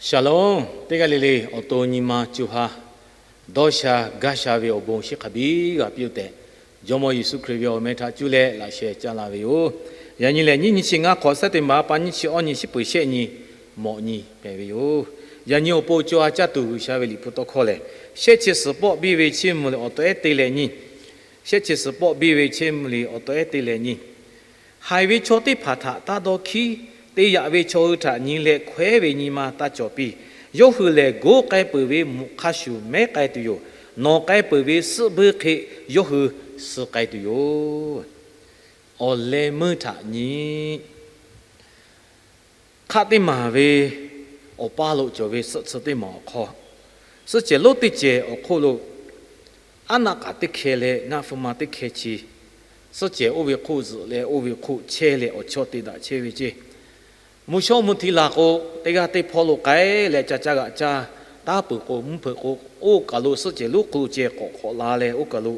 Shalom, teˇ g'aˇ le le awˬ to nyi ma co ha dawˇ sha gaˇ sha ve awˬ bon chi hk'a biˇ g'a piˇ-oˆ tehꞈ, Jawˇmawˇ Yeˍsuˆ Hkriꞈ ve awˬ meh htaꞈ cuˇ leh laꞈ sheh caˇ la ve yoˬ. Yaꞈ nyi lehˬ, nyiˇ nyi chi ngaˇ hk'awꞈ, Saˍtanˍ pa nyiˇ chi awˇ nyi, shiˉ peuˍ shehˆ nyi mawꞈ nyi hpehꞈ ve yoˬ. Yaꞈ nyi awˬ pon co ha caˇ tuˬ G'uiˬsha ve Liꞈ hpu tawˇ hkawˇ lehˬ, shehˆ chi suhˍ pawˆ biˇ ve Chiˇ mvuh liꞈ awˬ taw ehˉ te leh nyi, shehˆ chi suhˍ pawˆ biˇ ve Chiˇ mvuh liꞈ awˬ taw ehˉ te leh nyi, Haiˬ ve chaw teˇ hpaˍ htaꞈ taˇ dawˇ hkiˉ. Te yaꞈ ve chaw hui htaꞈ nyi leh hkawehˉ ve nyi ma taˇ cawˬ piˇ. Yawˇ hui lehˬ, goˉ k'ai peuˬ ve mvuhꞈ hk'a shuˍ mehˉ k'ai tuˬ yoˬ. Nawˬ k'ai peuˬ ve suhˆ buiˇ hk'e yawˇ hui suh k'ai tuˬ yoˬ. Awˬ leh meuˇ htaꞈ nyi. Hk'aˆ teˇ maˬ ve awˬ paˇ lo cawˬ ve suhˆ tcuh teˇ maˬ awˬ hk'aw, suhˆ cehˬ lonˉ teˇ cehˬ awˬ hk'oˆ lo aˉ naˆ k'aꞈ teˇ hkeh leh ngaˆ hpu ma teˇ hkeh chi, suhˆ cehˬ oˇ ve hk'oˆ zuhꞈ leh oˇ ve hk'oˆ chehˇ leh awˬ chawˇ te daꞈ chehˇ ve ceˇ. Mvuhˇ shawˉ mvuhˇ hti laˬ k'o, teˇ g'aˇ teˇ hpawˇ lo k'ai leh ca caˇ g'aꞈ caˇ, taˇ peuˬ k'o mvuhˇ hpeuꞈ k'o, oˇ kaˬ lo suhˆ cehˬ lonˉ hk'oˆ lo ceh k'awꞈ hk'awꞈ la leh oˇ kaˬ lo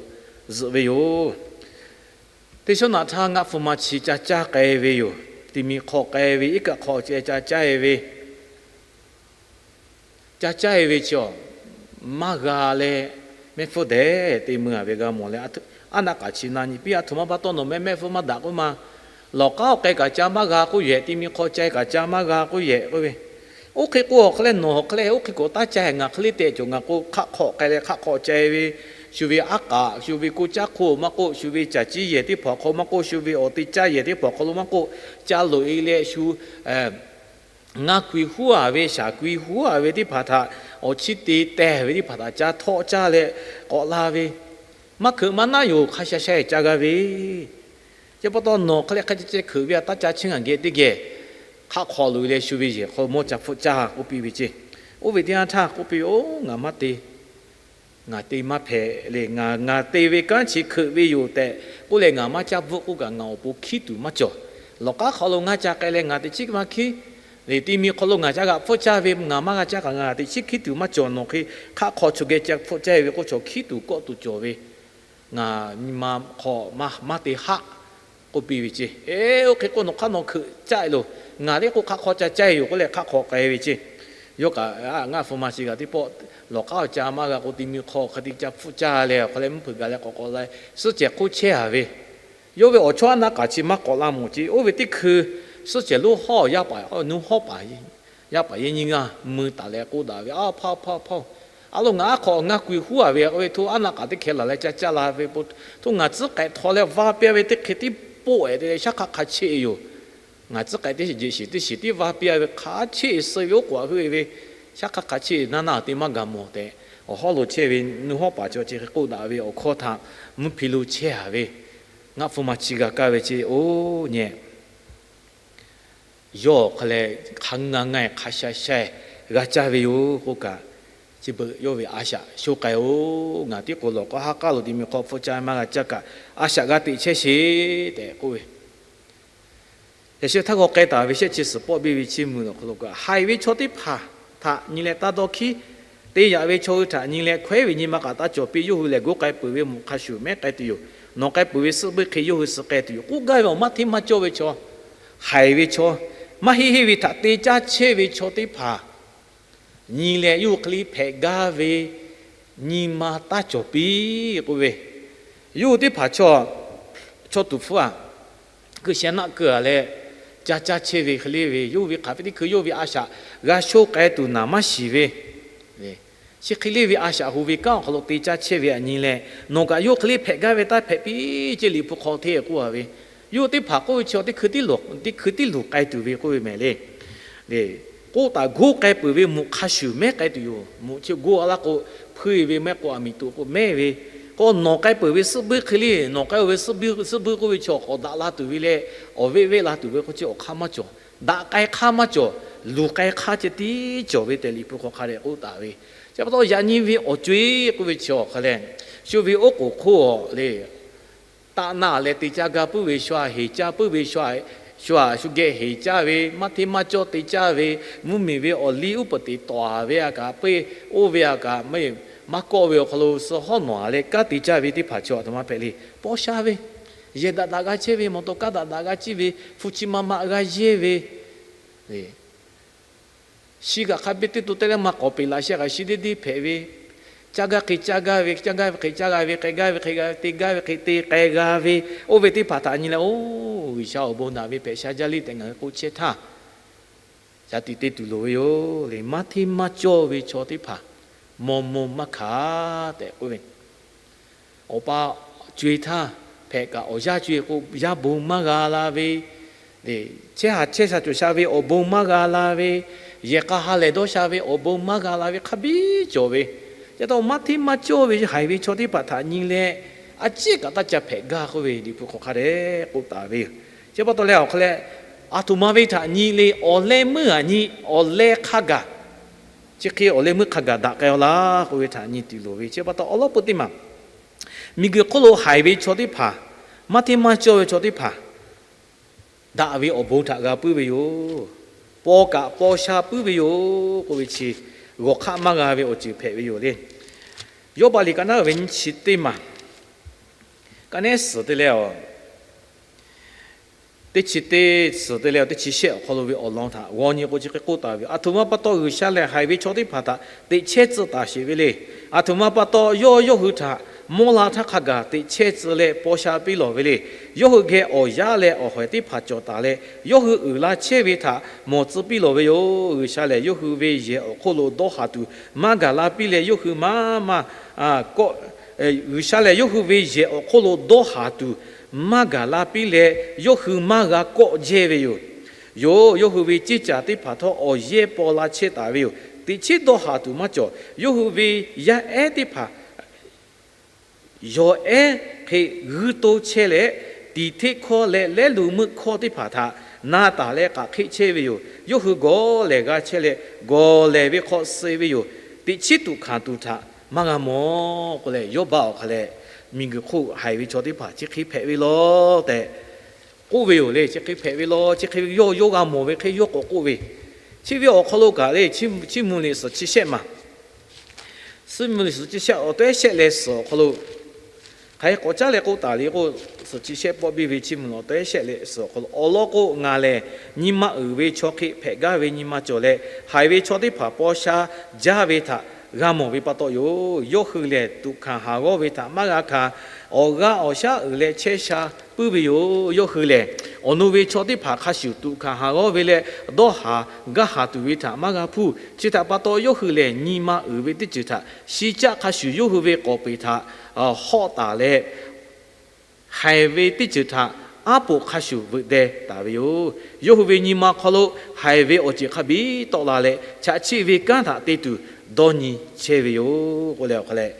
zuhꞈ ve yoˬ. Teˇ shawˉ naꞈ htaˇ ngaˆ hpu ma chi ca caˇ k'ai ve yoˬ. Ti mi hk'aw k'ai ve iˉ kaˆ hk'aw ceh ca caˇ-e ve, ca caˇ-e ve chi awˬ maˇ g'a leh, mehˆ hpfuhˇ dehꞈ te mui-a ve g'a mawˬ leh, aˉ naˆ k'aꞈ chi na nyi piˇ, aˬ htoꞈ ma pa taw nawˬ meh mehˆ hpfuhˇ maˇ daꞈ k'oˆ ma. Lawˬ k'aˉ awˬ k'ai kaꞈ ca maˇ g'a k'oˆ yehˬ, ti mi hk'aw ca kaꞈ ca maˇ g'a k'oˆ yehˬ k'oˆ ve, oˇ hk'e k'o awˬ hk'e leh nawˬ awˬ hk'e leh oˇ hk'e k'awꞈ taˇ ca ngaˬ hk'e le tehꞈ cawˬ. Ngaˬ k'o hk'aˆ hk'awꞈ k'ai leh hk'aˆ hk'awꞈ ca-e ve, shu ve aˉ k'aꞈ, shu ve koˇ caˉ hk'oˆ maˇ k'oˆ, shu ve caˬ ciˇ yehˬ teˇ hpaˍ hk'aw maˇ k'oˆ, shu ve awˬ te caˇ yehˬ teˇ hpaˍ hk'aw lo maˇ k'oˆ, ca loꞈ-e leh shu ngaˇ kui huˉ-a ve, shaˍ kui huˉ-a ve teˇ hpaˍ htaꞈ, awˬ chiˇ te tehˬ ve teˇ hpaˍ htaꞈ ca htawˆ caˇ leh k'awꞈ la ve, maˇ hkeuꞈ maˇ naˉ yoˬ. Hk'a sha sha-e ca g'a ve, chi pa taw nawˬ hk'e leh hk'a ceh ceh hkeuꞈ ve a taˇ ca chehˇ ngaˬ geh teˇ geh, hk'aˆ hk'awꞈ loꞈ-e leh shu ve yehˬ hk'aw mawˇ ca hpfuhˆ caˇ k'oˆ piˇ ve ceˇ. Oˇ ve teˇ yanˇ htaˇ k'oˆ piˇ ve, Oˬ, ngaˬ maˇ te. Ngaˬ te maˇ hpehꞈ le. Ngaˬ, ngaˬ te ve kanˉ chi hkeuꞈ ve yoˬ tehꞈ k'oˆ leh ngaˬ maˇ caˇ bvuhˆ k'oˆ kaꞈ ngaˬ awˬ pon hkiˉ tuˬ maˇ cawˬ. Lawˬ k'aˉ hk'aw lo ngaˇ ca k'ai leh ngaˬ teꞈ chiˉ maˇ hkiˉ. Liꞈ ti mi hk'aw lo ngaˬ ca g'aꞈ hpfuhˆ caˇ ve ngaˬ maˇ g'a caˇ kaꞈ ngaˬ teꞈ chiˉ hkiˉ tuˬ maˇ cawˬ. Nawˬ hk'e hk'aˆ hk'aw chaw geh ca hpfuhˆ caˇ ve k'o chaw hkiˉ tuˬ kawˆ tuˬ cawˬ ve, ngaˬ nyi ma hk'aw maˇ te haˆ k'oˆ piˇ ve ceˇ. Eˬ, oˇ hk'e k'o nawˬ hk'aˇ nawˬ hkeuꞈ caˇ-e loˬ. Ngaˬ teˇ k'o hk'aˆ hk'aw ca caˇ-e yoˬ k'oˆ leh hk'aˆ hk'aw k'ai ve ceˇ. Yawˇ kaꞈ ngaˆ hpu ma chi g'a teˇ pawˆ, lawˬ k'aˉ awˬ ca maˇ g'a k'o ti mi hk'aw hk'e te ca hpfuhˆ caˇ leh awˬ hk'aw leh mvuhˇ hpeuꞈ gaˬ leh k'awꞈ k'awꞈ la, suhˆ cehˬ hk'oˆ chehˇ-a ve, yawˇ ve awˬ chawˇ aˉ naˆ k'aꞈ chi maˇ k'awꞈ la mawˬ ceˇ. Oˇ ve teˇ hkui suhˆ cehˬ lonˉ hawˉ yaˇ paˍ, nuˇ hawˉ paˍ, yaˇ paˍ yehˇ nyiˇ g'aˇ mui taˍ leh k'oˆ daꞈ ve, Aˬ hpawˇ, hpawˇ, hpawˇ, a lo ngaˬ aˉ hk'aw ngaˇ kui huˉ-a ve k'oˆ ve, hto aˉ naˆ k'aꞈ teˇ hkeh laˬ leh ca caˇ la ve po, hto ngaˬ tcuhˉ k'ehꞈ htaw leh va piˇ-a ve teˇ hk'e tiˉ poˆ-e te leh shaˉ hk'aˆ hk'a cheˆ-e yoˬ. Ngaˬ tcuhˉ k'ehꞈ teˇ shiˍ jeꞈ shiˍ teˇ shiˍ tiˉ va piˇ-a ve hk'a cheˆ-e suh ve oˉ k'oˍ-a heuˆ-e ve, shaˉ hk'aˆ hk'a cheˆ-e naˇ naˇ te maˇ gaˬ mawˬ tehꞈ, awˬ hawˉ lo chehˇ ve nuˇ hawˉ paˍ chaw chi hk'e k'oˆ daꞈ ve awˬ hkawˇ htaꞈ mvuhˇ hpi lo chehˇ-a ve, ngaˆ hpu ma chi g'a kaˇ ve ceˇ. Oˬ nyi, yawˇ hk'e leh hk'a ngaˇ ngaˇ-e hk'a sha sha-e g'a caˇ ve yoˬ k'oˆ kaꞈ, chi beuꞈ yawˇ ve a shaꞈ sho k'ai-o. Ngaˬ tiˉ k'o lawˬ k'aˉ haˉ k'aˉ lo ti mi hk'aw hpfuhˆ caˇ maˇ g'a caˇ kaꞈ, a shaꞈ g'a teꞈ chehˇ sheˍ tehꞈ k'oˆ ve, yaꞈ sheh htaˇ g'aw k'ai taˍ ve shehˆ chi suhˍ pawˆ biˇ ve Chiˇ mvuh awˬ hk'aw lo kaꞈ, haiˬ ve chaw teˇ hpaˍ htaꞈ nyi leh taˇ dawˇ hkiˉ. Te yaꞈ ve chaw hui htaꞈ nyi leh hkawehˉ ve nyi ma kaꞈ taˇ cawˬ piˇ. Yawˇ hui lehˬ, goˉ k'ai peuˬ ve mvuhꞈ hk'a shuˍ mehˉ k'ai tuˬ yoˬ. Nawˬ k'ai peuˬ ve suhˆ buiˇ hk'e yawˇ hui suh k'ai tuˬ yoˬ k'oˆ gaˇ ve awˬ maˇ hteˇ maˇ cawˇ ve chaw, haiˬ ve chaw, maˇ heˆ heˆ ve htaꞈ te caˇ chehˇ ve chaw teˇ hpaˍ nyi leh yawˇ hui hk'e le hpehꞈ gaˇ ve nyi ma taˇ cawˬ piˇ k'oˆ ve, yawˇ hui teˇ hpaˍ chaw, chaw tuˍ hpfuhˇ-a, keu sheh naˆ keu-a leh ca caˇ chehˇ ve hk'e le ve, yawˇ hui ve hk'aˬ hk'e teˇ hkui yawˇ hui ve a shaꞈ g'a sho k'ai tuˬ naˍ maˇ shiˍ ve, chi hk'e le ve a shaꞈ hu ve kanˉ awˬ hk'aw lo te caˇ chehˇ ve htaꞈ nyi leh, nawˬ kaꞈ yawˇ hk'e le hpehꞈ gaˇ ve taˇ hpehꞈ piˇ ceˇ. Liꞈ hpu hk'aw hteˇ k'oˆ-a ve, yawˇ hui teˇ hpaˍ k'oˆ ve chi teˇ hkui tiˉ luˬ k'ai tuˬ ve k'oˆ ve mehˍ le. K'oˆ taˍ, goˉ k'ai peuˬ ve mvuhꞈ hk'a shuˍ mehˉ k'ai tuˬ yoˬ. Mvuhꞈ chi goˇ a laˇ k'o, hpuiˇ ve mehˆ k'o, aˬ miˍ toꞈ k'o mehˉ ve, k'o nawˬ k'ai peuˬ ve suhˆ buiˇ hk'e le, nawˬ k'ai-o ve suhˆ buiˇ k'oˆ ve chaw k'awꞈ daꞈ la tuˬ ve leh, awˬ veˆ veˆ la tuˬ ve k'o chi awˬ hk'aˇ maˇ cawˬ. Daꞈ k'ai hk'aˇ maˇ cawˬ. Luˬ k'ai hk'aˇ ceh tiˉ cawˬ ve tehꞈ Liꞈ hpu hk'aw hk'a dehꞈ k'oˆ taˍ ve. Chi pa taw yaꞈ nyi ve awˬ co-e k'oˆ ve chi awˬ hk'a leh, shu ve oˉ k'oˍ hk'oˆ-a le, taˆ naˆ leh te caˇ gaˇ puiˉ ve shu-a, heˍ caˇ puiˉ ve shu-a, shu-a shu geh heˍ caˇ ve, maˇ hteˇ maˇ cawˇ te caˇ ve, mvuhˇmiˬ ve awˬ liˇ uˉ peunˍ teꞈ tawˍ-a ve a kaꞈ, peˇ oˇ ve a kaꞈ, maˇ kawˆ ve awˬ hk'aw lo suh hawˉ nawˬ-a leh kanˉ te caˇ ve teˇ hpaˍ chi aˬ htoꞈ ma hpehꞈ le. Paw sha ve, yehˬ daꞈ daꞈ g'a chehˇ ve, mawˬ tawˍ kaˇ daꞈ daꞈ g'a ciˇ ve, hpu chi ma ma g'a yehˇ ve, Shi kaꞈ hk'a biˇ teˇ to teˇ leh maˇ k'awˍ peˍ laꞈ sheh kaꞈ shi deˇ deˇ hpehꞈ ve, caˇ gaˇ hk'e caˇ gaˇ ve, caˇ gaˇ ve hk'e caˇ g'a ve, k'ai gaˇ ve hk'e k'ai, te gaˇ ve hk'e te k'ai g'a ve, oˇ ve teˇ hpaˍ htaꞈ nyi leh, oˇ G'uiˬsha awˬ bon naꞈ ve hpehꞈ sha jaˇ le tehꞈ ngaˬ hui k'oˆ chehˇ htaˇ, shaˍ tiꞈ te tuˬ loˍ ve yoˬ le. Maˇ hteˇ maˇ cawˇ ve chaw teˇ hpaˍ maw maw maˇ hkanˍ tehꞈ k'oˆ ve, awˬ pa co-e htaˇ hpehꞈ kaꞈ awˬ yanˇ co-e k'o, yaˇ bon maˇ g'a la ve, chehˇ haˍ chehˇ sha cawˬ sha ve awˬ bon maˇ g'a la ve, yehˬ k'a ha lehˬ dawˇ sha ve awˬ bon maˇ g'a la ve hk'a biˇ cawˬ ve, ca taw maˇ hteˇ maˇ cawˇ ve haiˬ ve chaw teˇ hpaˍ htaꞈ nyi leh, a ciˉ kaꞈ taˇ ca hpehꞈ gaˇ k'oˆ ve Liꞈ hpu hk'aw hk'a dehꞈ k'oˆ taˍ ve yoˬ. Chi pa taw leh awˬ hk'a leh, aˬ htoꞈ ma ve htaꞈ nyi le, awˬ leh meuˇ aꞈ nyi, awˬ leh hk'a gaˬ, chi hk'e awˬ leh meuˇ hk'a gaˬ daꞈ k'ai-a laˇ k'oˆ ve htaꞈ nyi tuˬ loˍ ve. Chi pa taw awˬ lawn peu teˇ maˬ, miˬguiˬ hk'oˆ lo haiˬ ve chaw teˇ hpaˍ, maˇ hteˇ maˇ cawˇ ve chaw teˇ hpaˍ, daꞈ ve awˬ bon htaꞈ g'a puiˉ ve yoˬ. Paw kaꞈ paw sha puiˉ ve yoˬ k'oˆ ve chi, g'awˬ hk'aˆ maˇ g'a ve awˬ ceuˬ hpehꞈ ve yoˬ le. Yawˇbaˆ liꞈ ka naˉ ve nyiˇ chi teˇ maˬ, ka nehˉ suhˍ te leh a teˇ chi teˇ suhˍ te leh teˇ chi shehˆ awˬ hk'aw lo ve awˬ lawn htaꞈ g'aw nyi k'o, chi hk'e k'oˆ taˍ ve, Aˬ htoꞈ ma pa taw G'uiˬsha lehˬ haiˬ ve chaw teˇ hpaˍ htaꞈ teꞈ chehˇ tcuh taˍ sheˍ ve le. Aˬ htoꞈ ma pa taw yawˇ yawˇ hui htaꞈ mawˇ la htaˇ hk'a gaˬ teꞈ chehˇ tcuh leh paw sha piˇ lawˬ ve le. Yawˇ hui geh awˬ yaˇ leh awˬ hawehˬ teˇ hpaˍ cawˬ taˍ leh, yawˇ hui uiˍ la chehˇ ve htaꞈ mawˬ tcuh piˇ lawˬ ve yoˬ. G'uiˬsha lehˬ yawˇ hui ve yehˬ awˬ hk'oˆ lo dawˇ haˍ tuˬ maˇ gaˬ la piˇ leh, yawˇ hui maˇ maˇ kawˆ G'uiˬsha lehˬ yawˇ hui ve yehˬ awˬ hk'oˆ lo dawˇ haˍ tuˬ maˇ gaˬ la piˇ leh, yawˇ hui maˇ g'a kawˆ jehˇ ve yoˬ. Yoˬ, yawˇ hui ve ceˇ caˬ teˇ hpaˍ htawˇ awˬ yehˇ paw la chehˇ taˍ ve yoˬ. Teꞈ chiˉ dawˇ haˍ tuˬ maˇ cawˬ. Yawˇ hui ve yaˇ ehˉ teˇ hpaˍ yawˬ ehˉ hk'e g'uiˇ toˇ chehˇ leh, tiˍ hteˆ hkawˇ leh lehˉ lu meuˆ hkawˇ teˇ hpaˍ htaꞈ na taˍ leh k'aꞈ hk'eˆ chehˇ ve yoˬ. Yawˇ hui gawˬ lehˬ g'a chehˇ leh, gawˬ lehˬ ve hk'aw suh ve yoˬ. Teꞈ chiˉ tuꞈ hkanˍ tuˬ htaꞈ maˇ g'a mawˬ k'oˆ leh, Yawˇbaˆ awˬ hk'a leh miˬguiˬ hk'oˆ haiˬ ve chaw teˇ hpaˍ chi hk'e hpehꞈ ve law tehꞈ k'oˆ ve yoˬ le. Chi hk'e hpehꞈ ve law, chi hk'e ve yawˇ yawˇ g'a mawˬ ve hk'e yawˇ k'awꞈ k'oˆ ve, chi ve awˬ hk'aw lo kaꞈ le, Chiˇ mvuh liꞈ suhˍ chi shehˆ maˬ Chiˇ mvuh liꞈ suhˍ chi shehˆ awˬ tawehˉ shehˆ leh suhˍ awˬ hk'aw lo hk'aˬ hk'e k'awꞈ caˉ leh k'oˆ taˍ le k'o, suhˍ chi shehˆ pawˆ biˇ ve Chiˇ mvuh awˬ tawehˉ shehˆ leh suhˍ awˬ hk'aw lo awˬ lawn k'o, ngaˬ lehˬ nyi ma uiˍ ve chaw hk'e hpehꞈ gaˇ ve nyi ma cawˬ leh, haiˬ ve chaw teˇ hpaˍ paw sha jaˇ ve htaꞈ g'a mawˬ ve pa taw yoˬ. Yawˇ hui lehˬ tuꞈ hkanˍ haˍ g'awˇ ve htaꞈ maˇ g'a hkanˍ. Awˬ g'aˇ awˬ shaˉ uiˍ leh chehˇ sha puiˉ ve yoˬ. Yawˇ hui lehˬ awˬ nu ve chaw teˇ hpaˍ hk'a shuˍ tuꞈ hkanˍ haˍ g'awˇ ve leh dawˇ haˍ gaˇ haˍ tuˬ ve htaꞈ maˇ g'a hpuˇ. Chi htaꞈ pa taw yawˇ hui lehˬ nyi ma uiˍ ve teˇ ceuˬ htaꞈ shi caˆ hk'a shuˍ yawˇ hui ve k'awˍ peˍ htaꞈ hawˆ taˍ leh, haiˬ ve teˇ ceuˬ htaꞈ aˉ poꞈ hk'a shuˍ veuꞈ deh taˍ ve yoˬ. Yawˇ hui ve nyi ma hk'aw lo haiˬ ve awˬ ceuˬ hk'a biˇ tawˆ la leh, chaꞈ chiˆ ve kanˉ htaꞈ te tuˬ dawˇ nyi chehˇ ve yoˬ k'oˆ leh awˬ hk'a leh,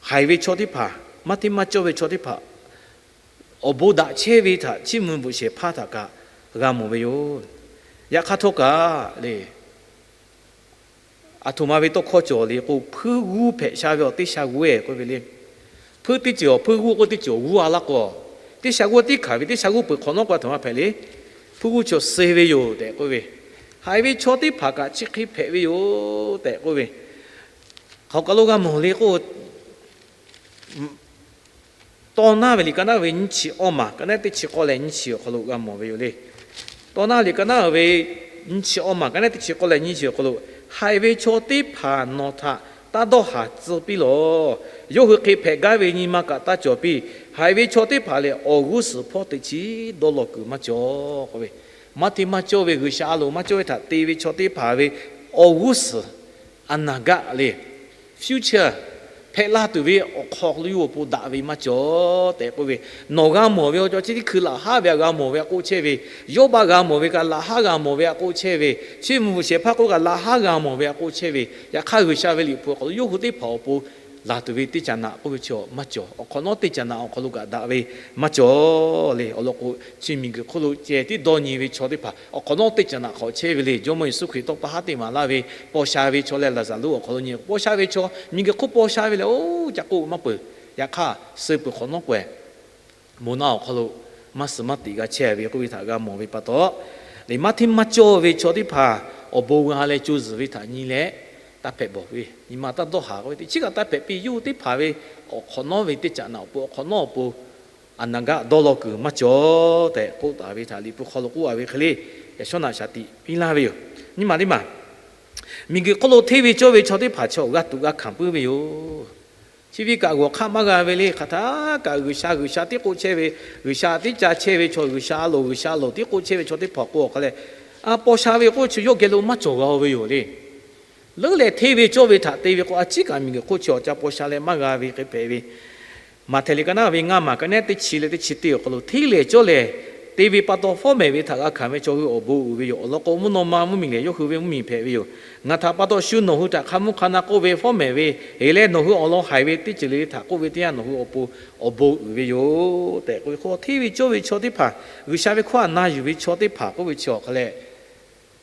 haiˬ ve chaw teˇ hpaˍ, maˇ hteˇ maˇ cawˇ ve chaw teˇ hpaˍ awˬ bon daꞈ chehˇ ve htaꞈ Chiˇ mvuh bvuhꞈ shehˍ hpaˇ htaꞈ kaꞈ g'a mawˬ ve yoˬ. Yaꞈ hk'aˇ htawˇ kaꞈ le, aˬ htoꞈ ma ve tawˇ hkawˇ cawˬ le k'o, hpuiˇ g'uˇ hpehꞈ sha ve awˬ teˇ sha g'uˇ-e k'oˆ ve le. Hpuiˇ teˇ ceuˬ awˬ hpuiˇ g'uˇ k'oˆ teˇ ceuˬ awˬ g'uˇ a laˇ k'o, teˇ sha g'uˇ teˇ hkanˍ ve teˇ sha g'uˇ peuˬ hk'awꞈ nawˉ k'o aˬ htoꞈ ma hpehꞈ le. Hpuiˇ g'uˇ chaw suh ve yoˬ tehꞈ k'oˆ ve, haiˬ ve chaw teˇ hpaˍ kaꞈ chi hk'e hpehꞈ ve yoˬ tehꞈ k'oˆ ve, hk'aˬ kaˬ lo g'a mawˬ le k'o, Tawˇ naˉ ve liꞈ ka naˉ ve nyiˇ chi awˇ maˬ, ka naˉ teˇ chi k'awˇ leh nyiˇ chi awˬ hk'aw lo g'a mawˬ ve yoˬ le. Tawˇ naˉ liꞈ ka naˉ ve nyiˇ chi awˇ maˬ, ka naˉ teˇ chi k'awˇ leh nyiˇ chi awˬ hk'aw lo, haiˬ ve chaw teˇ hpaˍ nawˬ htaꞈ taˇ dawˇ haˍ tcuh piˇ lawˬ. Yawˇ hui hk'e hpehꞈ gaˇ ve nyi ma kaꞈ taˇ cawˬ piˇ. Haiˬ ve chaw teˇ hpaˍ lehˬ, awˬ g'uˇ suhˍ hpawˇ teꞈ chiˉ dawˇ law kuiˬ maˇ cawˬ k'oˆ ve, maˇ hteˇ maˇ cawˇ ve G'uiˬsha a loˍ maˇ cawˇ ve htaꞈ te ve chaw teˇ hpaˍ ve awˬ g'uˇ suhˍ, a naˍ gaˆ le, future, hpehꞈ la tuˬ ve awˬ hk'aw lo yawˇ awˬ pon daꞈ ve maˇ cawˬ tehꞈ k'oˆ ve, nawˬ g'a mawˬ ve awˬ cawˬ chi teˇ hkui laꞈ haˉ ve htaꞈ g'a mawˬ ve htaꞈ k'oˆ chehˇ ve, Yawˇbaˆ g'a mawˬ ve kaꞈ laꞈ haˉ g'a mawˬ ve htaꞈ k'oˆ chehˇ ve, Chiˇ mvuh bvuhꞈ shehˍ hpaˇ k'oˆ kaꞈ laꞈ haˉ g'a mawˬ ve htaꞈ k'oˆ chehˇ ve, yaꞈ hk'aˇ G'uiˬsha ve liꞈ hpu awˬ hk'aw lo yawˇ hui teˇ hpaˍ awˬ pon laˬ tuˬ ve teˇ caꞈ naꞈ k'oˆ ve chi maˇ cawˬ. Awˬ hk'awꞈ nawˉ teˇ caꞈ naꞈ awˬ hk'aw lo kaꞈ daꞈ ve maˇ cawˬ le. Awˬ lawn k'o, chi miˬguiˬ hk'oˆ lo ceh tiˉ dawˇ nyi ve chaw teˇ hpaˍ awˬ hk'awꞈ nawˉ teˇ caꞈ naꞈ hk'awꞈ chehˇ ve le. Jawˇmawˇ Yeˍsuˆ Hkriꞈ tawˇ pa haˉ teˇ maˍ laˇ ve, paw sha ve chaw leh Laˍzaˍruˆ awˬ hk'aw lo nyi, paw sha ve chaw, miˬguiˬ hk'oˆ paw sha ve lehˬ, oˇ ca k'oˆ maˇ peuˬ. Yaꞈ hk'aˇ, suh peuˬ hk'awꞈ nawˉ k'awehꞈ, moˬ naˆ awˬ hk'aw lo maˇ suh maˇ tiꞈ g'a chehˇ ve k'oˆ ve htaꞈ g'a mawˬ ve pa taw, maˇ hteˇ maˇ cawˇ ve chaw teˇ hpaˍ awˬ bon g'a leh co zuhˬ ve htaꞈ nyi leh, taˇ hpehꞈ bawˬ ve, nyi ma taˇ dawˇ haˍ k'oˆ ve teˇ chiˉ kaꞈ taˇ hpehꞈ piˇ. Yawˇ hui teˇ hpaˍ ve awˬ hk'awꞈ nawˉ ve teˇ caꞈ naꞈ awˬ pon awˬ hk'awꞈ nawˉ awˬ pon a naˍ gaˆ dawˇ law kuiˬ maˇ cawˬ tehꞈ k'oˆ taˍ ve htaꞈ liꞈ hpu hk'aw lo k'oˆ a ve hk'e le, yaꞈ shawˉ naꞈ shaˍ tiꞈ piˇ laˇ ve yoˬ. Nyiˇ maˬ teˇ maˬ Miˬguiˬ hk'oˆ lo hteˇ ve cawˇ ve chaw teˇ hpaˍ chaw g'a tuꞈ g'a hkanˍ puiˉ ve yoˬ. Chi ve kaꞈ g'awˬ hk'aˆ maˇ g'a ve le. Hk'aˬ htaˇ kaꞈ G'uiˬsha, G'uiˬsha tiˉ k'oˆ chehˇ ve, G'uiˬsha tiˉ ca chehˇ ve chaw, G'uiˬsha a loˍ, G'uiˬsha a loˍ tiˉ k'oˆ chehˇ ve chaw teˇ hpaˍ k'o awˬ hk'a leh, a paw sha ve k'oˆ chi yawˇ geh lo maˇ cawˬ g'a ve yoˬ le. Leuˉ leh hteˇ ve cawˇ ve htaꞈ te ve k'o, a ciˉ kaꞈ miˬguiˬ hk'oˆ chi awˬ ca paw sha leh maˇ g'a ve hk'e hpehꞈ ve. Maꞈhtehˍ liꞈ ka naˉ ve ngaˇ maˬ ka naˉ teˇ chi leh teˇ chi teˇ awˬ hk'aw lo, hteˇ lehˬ cawˇ lehˬ te ve pa taw fawˉ mehˍ ve htaꞈ g'a hkanˍ ve chaw hui awˬ bon uiˍ ve yoˬ. Awˬ lawn k'o, mvuhˇ naw ma mvuhˇmiˬ lehˬ yawˇ hui ve mvuhˇmiˬ hpehꞈ ve yoˬ. Ngaˬ htaꞈ pa taw shu nawˬ hui htaꞈ hk'a mvuhˇ hk'a na k'oˆ ve fawˉ mehˍ ve, heˍ leh nawˬ hui awˬ lawn haiˬ ve teˇ ceuˬ le le htaꞈ k'oˆ ve teˇ yanˇ nawˬ hui awˬ pon awˬ bon uiˍ ve yoˬ tehꞈ k'oˆ ve hk'o, hteˇ ve cawˇ ve chaw teˇ hpaˍ G'uiˬsha ve hkawˇ htaꞈ na yuˬ ve chaw teˇ hpaˍ k'oˆ ve chi awˬ hk'a leh,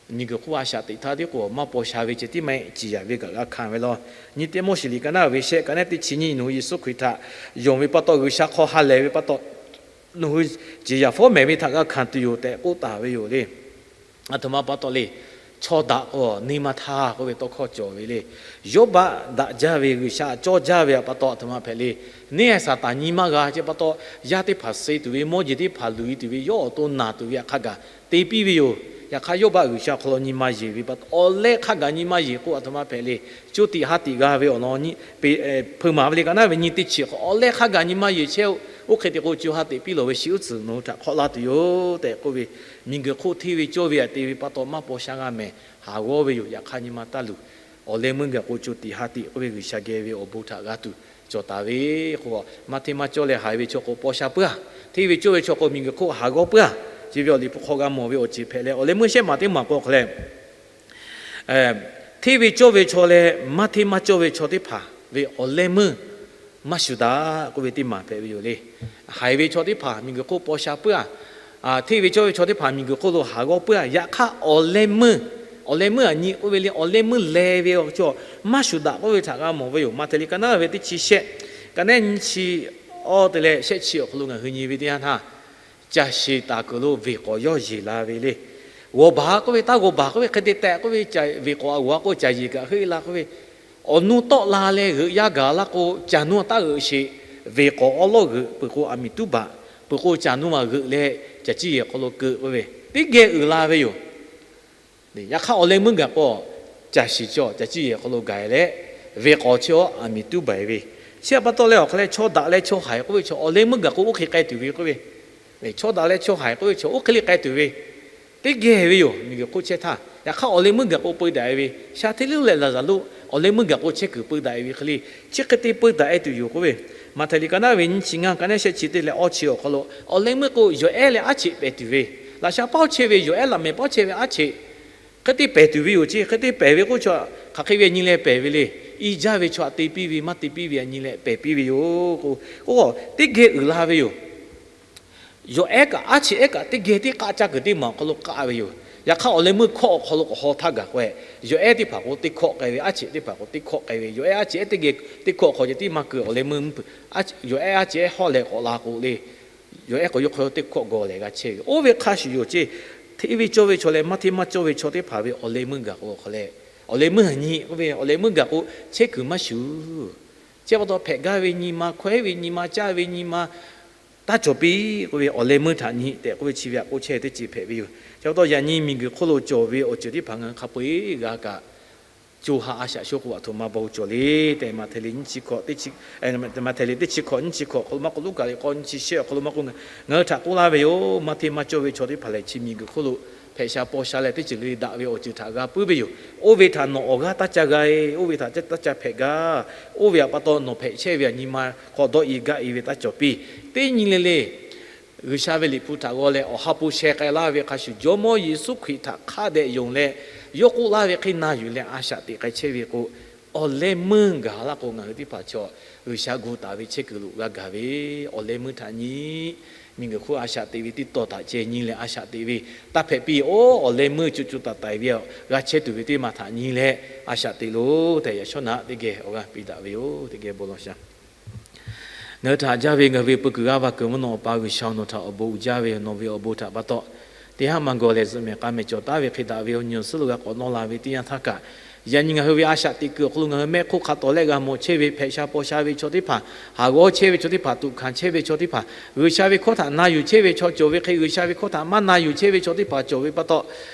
miˬguiˬ hk'oˆ a shaꞈ teꞈ htaˇ tiˉ k'o maˇ paw sha ve ceh tiˉ maˇ heˆ, ciˍ yanˍ ve kaꞈ g'a hkanˍ ve law. Nyi Tiˆmoˉseˍ liꞈ ka naˉ ve shehˆ ka naˉ teˇ chi nyiˇ, nawˬ hui Yeˍsuˆ Hkriꞈ htaꞈ yonˍ ve pa taw, G'uiˬsha hk'aw ha lehˬ ve pa taw, nawˬ hui ciˍ yanˍ fawˉ mehˍ ve htaꞈ g'a hkanˍ tuˬ yoˬ tehꞈ k'oˆ taˍ ve yoˬ le. A htoꞈ ma pa taw le, chaw daꞈ k'o neˇ maˇ htaˇ k'oˆ ve tawˇ hkawˇ cawˬ ve le. Yawˇbaˆ daꞈ jaˇ ve, G'uiˬsha cawˇ jaˇ ve pa taw a htoꞈ ma hpehꞈ le. Neˇ a saˍtanˍ nyi maˇ g'a ce pa taw, yaˇ teˇ hpaˍ suh tuˬ ve, mawˇ jeˬ teˇ hpaˍ luˬ e tuˬ ve, yawˇ awˬ to naˬ tuˬ ve htaꞈ hk'a gaˬ te piˇ ve yoˬ. Yaꞈ hk'aˇ, Yawˇbaˆ G'uiˬsha awˬ hk'aw lo nyi ma yeˬ ve pa taw, awˬ leh hk'a gaˬ nyi ma yeˬ k'o, a htoꞈ ma hpehꞈ le. Co tiꞈ ha tiꞈ g'a ve awˬ lawn nyi, Hpeuꞈ maˍ ve liꞈ ka naˉ ve nyi teˇ chi hk'aw, awˬ leh hk'a gaˬ nyi ma yeˬ chehˇ-oˆ. Oˇ hk'e te k'o, co ha teꞈ piˇ lawˬ ve shi uˉ tcuhˍ nawˬ hui htaꞈ hk'awꞈ laˇ tuˬ yoˬ tehꞈ k'oˆ ve, miˬguiˬ hk'oˆ hteˇ ve cawˇ ve htaꞈ te ve pa taw maˇ paw sha g'a mehˍ, haˍ g'awˇ ve yoˬ. Yaꞈ hk'aˇ, nyi ma taˇ luˬ. Awˬ leh meuˇ gaˬ k'o, co tiꞈ ha tiꞈ k'oˆ ve G'uiˬsha geh ve awˬ bon htaꞈ g'a tuˬ cawˬ taˍ ve k'o, maˇ hteˇ maˇ cawˇ leh haiˬ ve chaw k'o paw sha puiˉ-a. Hteˇ ve cawˇ ve chaw k'o, miˬguiˬ hk'oˆ haˍ g'awˇ puiˉ-a. Chi ve awˬ liꞈ hpu hk'aw g'a mawˬ ve awˬ ceuˬ hpehꞈ leh, awˬ leh meuˇ shehˆ maˬ teˇ maˬ k'o hk'a leh, hteˇ ve cawˇ ve chaw leh maˇ hteˇ maˇ cawˇ ve chaw teˇ hpaˍ ve awˬ leh meuˇ maˇ shuˍ daꞈ k'oˆ ve teˇ maˬ hpehꞈ ve yoˬ le. Haiˬ ve chaw teˇ hpaˍ miˬguiˬ hk'oˆ paw sha puiˉ-a. Hteˇ ve cawˇ ve chaw teˇ hpaˍ miˬguiˬ hk'oˆ lo haˍ g'awˇ puiˉ-a. Yaꞈ hk'aˇ, awˬ leh meuˇ, awˬ leh meuˇ aꞈ nyi k'oˆ ve le, awˬ leh meuˇ leh ve awˬ cawˬ maˇ shuˍ daꞈ k'oˆ ve htaꞈ g'a mawˬ ve yoˬ. Maꞈhtehˍ liꞈ ka naˉ ve teˇ chi shehˆ, ka naˉ nyi chi awˇ te leh shehˆ chi awˬ hk'aw lo ngaˬ hui nyi ve teˇ yanˇ htaˇ, caˬ shiˍ taˍ kuiˬ lo veˬ k'awˍ yawˇ yeˬ la ve le. G'awˬ baˬ k'oˆ ve, taˇ g'awˬ baˬ k'oˆ ve hk'e te tehꞈ k'oˆ ve, veˬ k'awˍ a g'awˬ a k'o caˬ yeˬ kaꞈ heuˆ la k'oˆ ve, awˬ nu tawˆ la leh g'euꞈ yaˇ gaˬ la k'o, caˬ nu taˇ g'euꞈ sheˍ. Veˬ k'awˍ awˉ lawˉ g'euꞈ peuˬ k'o, aˬ miˍ tuˉ baˬ peuˬ k'o, caˬ nu maˬ g'euꞈ leh caˬ ciˇ yehˬ hk'aw lo keu k'oˆ ve, teˇ geh uiˍ la ve yoˬ. Yaꞈ hk'aˇ, awˬ leh meuˇ gaˬ k'o, caˬ shiˍ cawˬ caˬ ciˇ yehˬ hk'aw lo gaˬ leh, veˬ k'awˍ chi awˬ aˬ miˍ tuˉ baˬ ve. Chi htaꞈ pa taw leh awˬ hk'a leh, chaw daꞈ leh chaw haiˬ k'oˆ ve chaw awˬ leh meuˇ gaˬ k'o oˇ hk'e k'ai tuˬ ve k'oˆ ve, chaw daꞈ leh chaw haiˬ k'oˆ ve chaw oˇ hk'e le k'ai tuˬ ve, teˇ geh ve yoˬ. Miˬguiˬ hk'oˆ chehˇ htaˇ, yaꞈ hk'aˇ awˬ leh meuˇ gaˬ k'o peu daꞈ-e ve, sha hteˇ liˇ leh laˍzaˍruˆ awˬ leh meuˇ gaˬ k'o chehˇ kuiˬ peu daꞈ-e ve hk'e le, chi hk'e te peu daꞈ-e tuˬ yoˬ k'oˆ ve, Maꞈhtehˍ liꞈ ka naˉ ve nyiˇ chi ngaˇ, ka naˉ shehˆ chi teˇ leh awˇ chi awˬ hk'aw lo, awˬ leh meuˇ k'o yawˬ ehˉ leh aˉ cheꞈ pehˬ tuˬ ve, laꞈ sha paˉ chehˇ ve yawˬ ehˉ, laꞈ mehˍ paˉ chehˇ ve aˉ cheꞈ hk'e te pehˬ tuˬ ve yoˬ. Chi hk'e te pehˬ ve k'oˆ chaw, hk'aˬ hk'e ve nyi leh pehˬ ve le. I jaˇ ve chaw htaꞈ te piˇ ve, maˇ te piˇ ve nyi leh pehˬ piˇ ve yoˬ k'o, oˇ teˇ geh uiˍ la ve yoˬ. Yawˬ ehˉ kaꞈ aˉ cheꞈ ehˉ kaꞈ teˇ geh teˇ k'aˆ caˇ kuiˬ teˇ maˬ awˬ hk'aw lo k'aˆ ve yoˬ. Yaꞈ hk'aˇ, awˬ leh meuˇ hkawˆ awˬ hk'aw lo k'awꞈ haw htaˇ gaˬ k'o, yawˬ ehˉ teˇ hpaˍ k'o teˇ hkawˆ k'ai ve, aˉ cheꞈ teˇ hpaˍ k'o teˇ hkawˆ k'ai ve, yawˬ ehˉ aˉ cheꞈ ehˉ teˇ geh teˇ hkawˆ hk'aw ceh tiˉ maˇ keu, awˬ leh meuˇ yawˬ ehˉ aˉ cheꞈ ehˉ hawˉ leh k'awꞈ la k'o le, yawˬ ehˉ k'awꞈ yawˇ hk'aw teˇ hkawˆ gawˬ leh g'a chehˇ ve. Oˇ ve hk'a shuˍ yoˬ ceˇ. Hteˇ ve cawˇ ve chaw leh maˇ hteˇ maˇ cawˇ ve chaw teˇ hpaˍ ve awˬ leh meuˇ gaˬ k'o awˬ hk'a leh, awˬ leh meuˇ aꞈ nyi k'oˆ ve, awˬ leh meuˇ gaˬ k'o chehˇ kuiˬ maˇ shuˍ. Chi pa taw hpehꞈ gaˇ ve nyi ma, hkawehˉ ve nyi ma, caˇ ve nyi ma, taˇ cawˬ piˇ k'oˆ ve, awˬ leh meuˇ htaꞈ nyi tehꞈ k'oˆ ve chi ve htaꞈ k'oˆ chehˇ ve teˇ ceuˬ hpehꞈ ve yoˬ. Chi pa taw yaꞈ nyi miˬguiˬ hk'oˆ lo cawˬ ve awˬ ceuˬ teˇ hpaˍ ngaˬ hui hk'a peu-eˬ g'a kaꞈ co ha a shaꞈ sho k'o, aˬ htoꞈ ma bon cawˬ le tehꞈ, Maꞈhtehˍ liꞈ nyiˇ chi hkawꞈ, Maꞈhtehˍ liꞈ teˇ chi hkawꞈ nyiˇ chi hkawꞈ awˬ hk'aw lo maˇ k'oˆ, Luˉkaꞈ liꞈ k'awˇ nyiˇ chi shehˆ awˬ hk'aw lo maˇ k'oˆ, ngaˬ hui htaꞈ k'oˆ laˇ ve yoˬ. Maˇ hteˇ maˇ cawˇ ve chaw teˇ hpaˍ lehˬ, chi miˬguiˬ hk'oˆ lo hpehꞈ sha paw sha leh teˇ ceuˬ le le daꞈ ve awˬ ceuˬ htaꞈ g'a puiˉ ve yoˬ. Oˇ ve htaꞈ nawˬ awˬ g'aˇ taˇ ca g'a-e, oˇ ve htaꞈ taˇ ca hpehꞈ gaˇ. Oˇ ve htaꞈ pa taw nawˬ hpehꞈ chehˇ ve htaꞈ nyi ma hk'aw dawˇ i gaˇ i ve taˇ cawˬ piˇ. Teˇ nyi le le G'uiˬsha ve liꞈ hpu htaꞈ g'aw leh awˬ ha hpu sheh k'ai laˇ ve hk'a shuˍ, Jawˇmawˇ Yeˍsuˆ Hkriꞈ htaꞈ hk'a dehꞈ yonˍ leh, yawˇ k'oˆ laˇ ve hk'e na yuˬ leh a shaꞈ teꞈ k'ai chehˇ ve k'o, awˬ leh meuˇ gaˬ laˇ k'o, ngaˬ hui teˇ hpaˍ chaw G'uiˬsha gu taˍ ve chehˇ kuiˬ lo g'a gaˬ ve awˬ leh meuˇ htaꞈ nyi. Miˬguiˬ hk'oˆ a shaꞈ teꞈ ve teˇ tawˬ htaꞈ ceh nyi leh a shaꞈ teꞈ ve, taˇ hpehꞈ piˇ-oˬ. Awˬ leh meuˇ co co taiˍ taiˍ ve g'a chehˇ tuˬ ve teˇ maˬ htaꞈ nyi leh a shaꞈ teꞈ loˬ tehꞈ, yaꞈ shawˉ naꞈ teˇ geh awˬ g'aˇ piˇ daꞈ ve yoˬ. Teˇ geh bon lawˬ shaˍ. Ngaˬ hui htaꞈ jaˇ ve ngaˬ hui ve peu kuiˬ g'aˇ va kuiˬ mvuhˇ naw Awˬ pa G'uiˬsha, nawˬ htaꞈ awˬ bon uiˍ jaˇ ve, nawˬ ve awˬ bon htaꞈ pa taw, teˇ haˉ maˇ gawˬ leh zuhꞈ mehˍ k'a mehˍ cawˬ taˉ ve hk'e daꞈ ve awˬ nyi awˬ suhˉ lo g'a k'awꞈ nawˇ la ve teˇ yanˇ htaˇ kaꞈ, yaꞈ nyi ngaˬ hui ve a shaꞈ teꞈ kuiˬ awˬ hk'aw lo ngaˬ hui mehˆ hk'oˆ hk'a tawˍ leh g'a mawˬ chehˇ ve hpehꞈ sha paw sha ve chaw teˇ hpaˍ, haˍ g'awˇ chehˇ ve chaw teˇ hpaˍ, tuꞈ hkanˍ chehˇ ve chaw teˇ hpaˍ, G'uiˬsha ve hkawˇ htaꞈ na yuˬ chehˇ ve chaw cawˬ ve hk'e, G'uiˬsha ve hkawˇ htaꞈ maˇ na yuˬ chehˇ ve chaw teˇ hpaˍ cawˬ ve pa taw,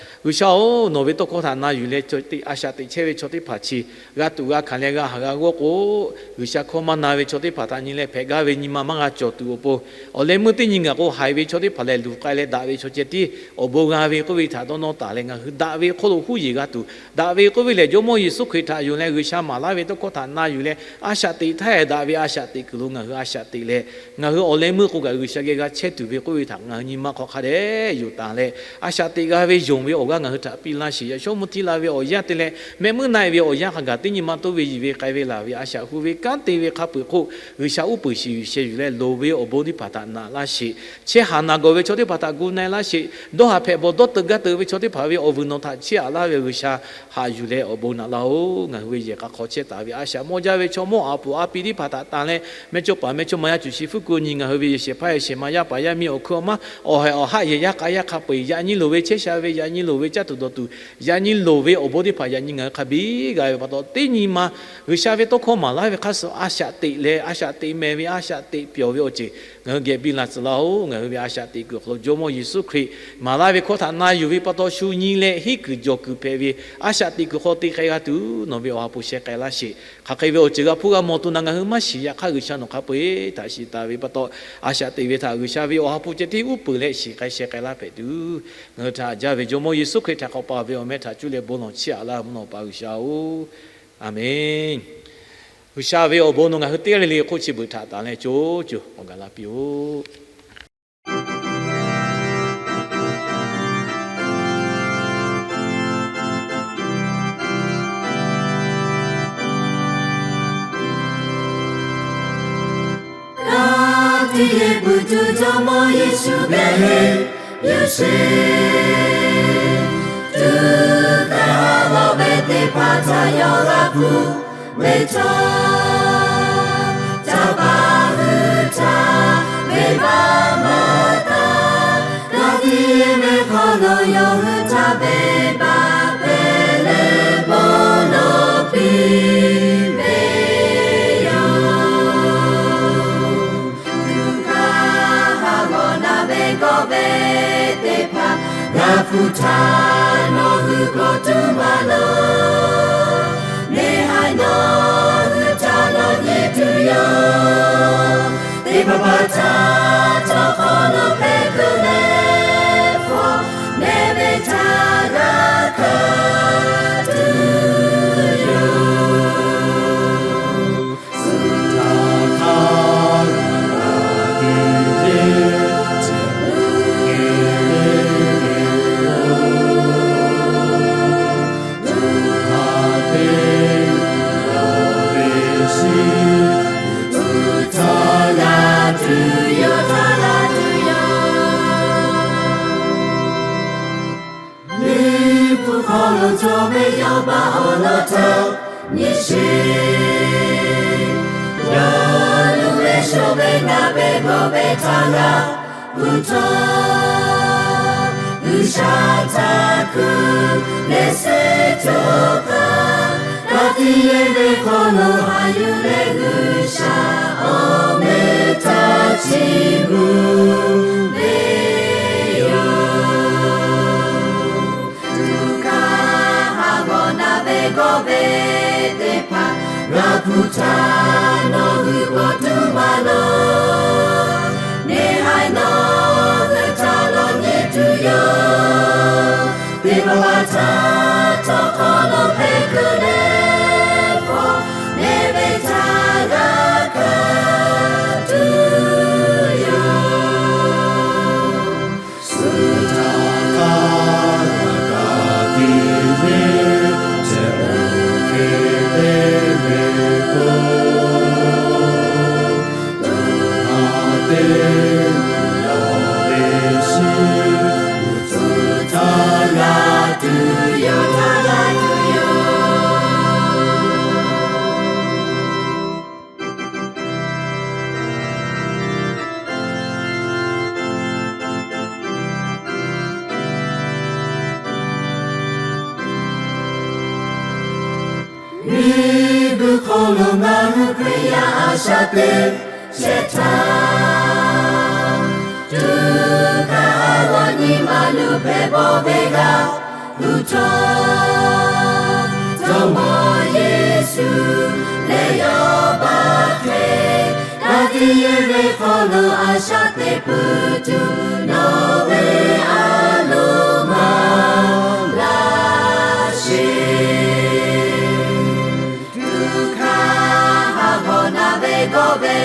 G'uiˬsha-oˬ, nawˬ ve tawˇ hkawˇ htaꞈ na yuˬ leh, a shaꞈ teꞈ chehˇ ve chaw teˇ hpaˍ chi g'a tuꞈ g'a hkanˍ leh g'a haˍ g'a g'awˇ k'o, G'uiˬsha hkawˇ maˇ na ve chaw teˇ hpaˍ htaꞈ nyi leh hpehꞈ gaˇ ve nyi ma maˇ g'a cawˬ tuˬ awˬ pon, awˬ leh meuˇ teˇ nyi ngaˬ k'o haiˬ ve chaw teˇ hpaˍ lehˬ luˬ k'ai leh daꞈ ve chaw ceh tiˉ awˬ bon g'a ve k'oˆ ve htaꞈ dawˇ nawˇ taˍ leh, ngaˬ hui daꞈ ve hk'oˆ lo huˉ yeˬ g'a tuˬ, daꞈ ve k'oˆ ve lehˬ Jawˇmawˇ Yeˍsuˆ Hkriꞈ htaꞈ yonˍ leh G'uiˬsha maˍ laˇ ve tawˇ hkawˇ htaꞈ na yuˬ leh a shaꞈ teꞈ htaˇ daꞈ ve a shaꞈ teꞈ kuiˬ lo ngaˬ hui a shaꞈ teꞈ leh, ngaˬ hui awˬ leh meuˇ k'o kaꞈ G'uiˬsha geh g'a chehˇ tuˬ ve k'oˆ ve htaꞈ ngaˬ hui nyi ma hk'aw hk'a dehꞈ yonˍ taˍ leh, a shaꞈ teꞈ g'a ve yonˍ ve awˬ g'aˇ ngaˬ hui htaꞈ piˇ laˇ sheˍ. Yaꞈ shawˉ mvuhˇ htiˇ la ve awˬ yanˇ te leh, mehˆ muiˉ na-e ve awˬ yanˇ hk'a gaˬ teˇ nyi ma toˇ ve yiˬ ve k'ai ve laˬ ve a shaꞈ hu ve kanˉ te ve hk'a peu-eˬ hk'oˆ, G'uiˬsha uˉ peunˍ shiˍ yuˬ sheh yuˬ leh loˍ ve awˬ bon teˇ hpaˍ htaꞈ naꞈ laˇ sheˍ. Chehˇ haˍ naˬ gawˬ ve chaw teˇ hpaˍ htaꞈ gu na-e laˇ sheˍ. Dawˇ haˍ hpehꞈ bawˬ dawˇ teuꞈ gaˇ teuꞈ ve chaw teˇ hpaˍ ve awˬ vuiˬ nawˬ htaꞈ chiˇ aꞈ laˇ ve G'uiˬsha haꞈ yuˬ leh awˬ bon naꞈ laˇ-oˬ. Ngaˬ hui ve yehˬ k'a hk'aw chehˇ taˍ ve a shaꞈ mawˇ jaˇ ve chaw mawˇ aˍ puˍ a pi teˇ hpaˍ htaꞈ tanˬ leh, mehˇchawˇpaˍ mehˇchawˇma yaˇ cuˬ shi fuˉ ku nyi ngaˬ hui ve yehˬ shehˍ hpaˇ yehˬ shehˍ ma yaˇ paˍ yaˇ miˇ awˬ hkui awˬ maˇ awˬ haiˬ awˬ haˆ yehˬ yaˇ k'a yaˇ hk'a peu-eˬ yaꞈ nyi loˍ ve chehˇ sha ve yaꞈ nyi loˍ ve caˇ tuˬ dawˬ tuˬ yaꞈ nyi loˍ ve awˬ bon teˇ hpaˍ yaꞈ nyi ngaˬ hui hk'a biˇ g'a ve pa taw, teˇ nyi ma G'uiˬsha ve tawˇ hkawˇ maˍ laˇ ve hk'a suh a shaꞈ teꞈ leh a shaꞈ teꞈ mehˍ ve a shaꞈ teꞈ pyawˬ ve awˬ ceuˬ ngaˬ hui geh biˇ la tcuh laˇ-oˬ. Ngaˬ hui ve a shaꞈ teꞈ kuiˬ awˬ hk'aw lo Jawˇmawˇ Yeˍsuˆ Hkriꞈ maˍ laˇ ve hkawˇ htaꞈ na yuˬ ve pa taw, shu nyi leh hiˉ kuiˬ jawˬ kuiˬ hpehꞈ ve a shaꞈ teꞈ kuiˬ hk'aw te k'ai g'a tuˬ nawˬ ve awˬ ha hpu sheh k'ai laˇ sheˍ. Hk'aˬ hk'e ve awˬ ceuˬ g'a hpuˇ g'a mawˬ tuˬ na ngaˬ hui maˇ shiˍ. Yaꞈ hk'aˇ G'uiˬsha nawˬ hk'a peu-eˬ htaꞈ shiˍ taˍ ve pa taw, a shaꞈ teꞈ ve htaꞈ G'uiˬsha ve awˬ ha hpu ceh tiˉ uˉ peunˍ leh shiˍ k'ai sheh k'ai laˇ hpehꞈ tuˬ, ngaˬ hui htaꞈ jaˇ ve Jawˇmawˇ Yeˍsuˆ Hkriꞈ htaꞈ k'awꞈ paˍ ve awˬ meh htaꞈ cuˇ leh bon lawˬ chiˇ aꞈ laˇ mvuhˇ naw pa G'uiˬsha-oˬ, Aˍmenˇ. G'uiˬsha ve awˬ bon nawˬ ngaˬ hui teˇ g'aˇ le le hk'oˆ chi beuꞈ htaꞈ tanˬ leh co co awˬ gaˬ la piˇ-oˆ. Ka tiꞈ yeˬ puˬ tuˬ Jawˇmawˇ Yeˍsuˆ geh heˆ yuˬ sheˍ. Tuꞈ kaˇ haˉ g'awˇ ve teˇ hpaˍ htaꞈ yawˇ g'a hpuˇ ve chaw, caˇ paˍ hui htaꞈ venˇbaˆ maˇ taˍ. Ka tiꞈ yeˬ ve hk'aw lo yawˇ hui htaꞈ venˇbaˆ hpehꞈ leh bon lawˬ piˇ ve yoˬ. Tuꞈ kaˇ haˉ g'awˇ na ve g'awˇ ve teˇ hpaˍ g'a hpuˇ htaˇ, nawˬ hui k'awꞈ tuˬ maˇ loˍ. Neˇ haiˬ nawˬ hui htaꞈ lawˬ nyi tuˬ yoˬ. Teˇ hpaˍ hpaˍ htaꞈ chaw hk'aw lo hpehˇ kuiˬ leh hpawˇ, mehˆ ve htaꞈ g'a hkanˍ tuˬ yoˬ. Liꞈ hpu hk'aw lo cawˬ ve yawˇ baˆ awˬ lawn htaꞈ nyi sheˍ. Yawˇ luˬ ve shoˍ ve naˬ ve g'awˇ ve htaꞈ g'a hpuˇ htawˇ, G'uiˬsha htaꞈ kuˬ leh suh cawˬ htaˇ, ka tiꞈ yeˬ ve hk'aw lo haꞈ yuˬ leh G'uiˬsha awˬ meh htaꞈ chiˇ mvuh ve yoˬ. Tuꞈ kaˇ haˉ g'awˇ na ve g'awˇ ve teˇ hpaˍ g'a hpuˇ htaˇ, nawˬ hui k'awꞈ tuˬ maˇ loˍ. Neˇ haiˬ nawˬ hui htaꞈ lawˬ nyi tuˬ yoˬ. Teˇ hpaˍ hpaˍ htaꞈ chaw hk'aw lo hpehˇ kuiˬ leh hpawˇ, mehˆ ve htaꞈ g'a hkanˍ tuˬ yoˬ. Suh htaˇ hk'aˇ kaꞈ tiꞈ yeˬ chehˇ uˬ hk'e te ve k'o, tuꞈ haˉ te lawˬ ve shiˍ, tuꞈ htaˇ g'a tuˬ yoˬ, htaˇ g'a tuˬ yoˬ. Miˬguiˬ hk'oˆ lo ngaˬ hui Hkriꞈ yaˇ a shaꞈ teꞈ shehˍ htaˇ, tuꞈ kaˇ haˉ g'awˇ nyi ma luˬ hpehꞈ bawˆ ve g'aˇ Hpu htawˇ, Jawˇmawˇ Yeˍsuˆ leh Yawˇbaˆ hk'e, daꞈ kehˬ ve hk'aw lo a shaꞈ teꞈ pui tuˬ, nawˬ ve a loˍ maˇ laˇ sheˍ. Tuꞈ hk'aˇ haˍ g'awˬ naˍ ve g'awˇ ve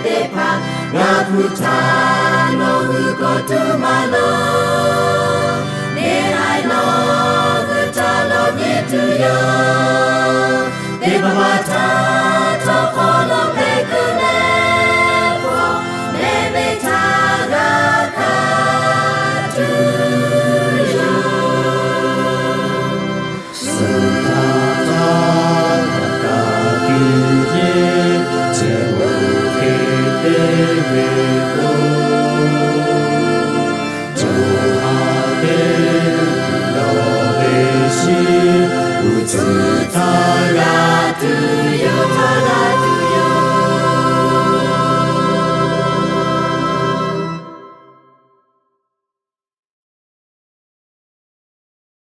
teˇ hpaˍ, ngaˬ hpu htaꞈ nawˬ hui k'awꞈ tuˬ maˇ loˍ. Neˇ haiˬ nawˬ hui htaꞈ nawˬ nyi tuˬ yoˬ. Teˇ hpaˍ hpaˍ htaꞈ htawˇ hk'awꞈ nawˬ hpehꞈ kuiˬ leh, hk'awꞈ leh ve htaꞈ g'a hkanˍ tuˬ yoˬ. Suh htaˇ htaˇ kaꞈ kaˍ tuˬ yehˇ, cehˬ uiˍ hk'e te ve k'o, co ha teˇ g'uiˬ lawˬ ve shiˍ, uiˍ tcuhˍ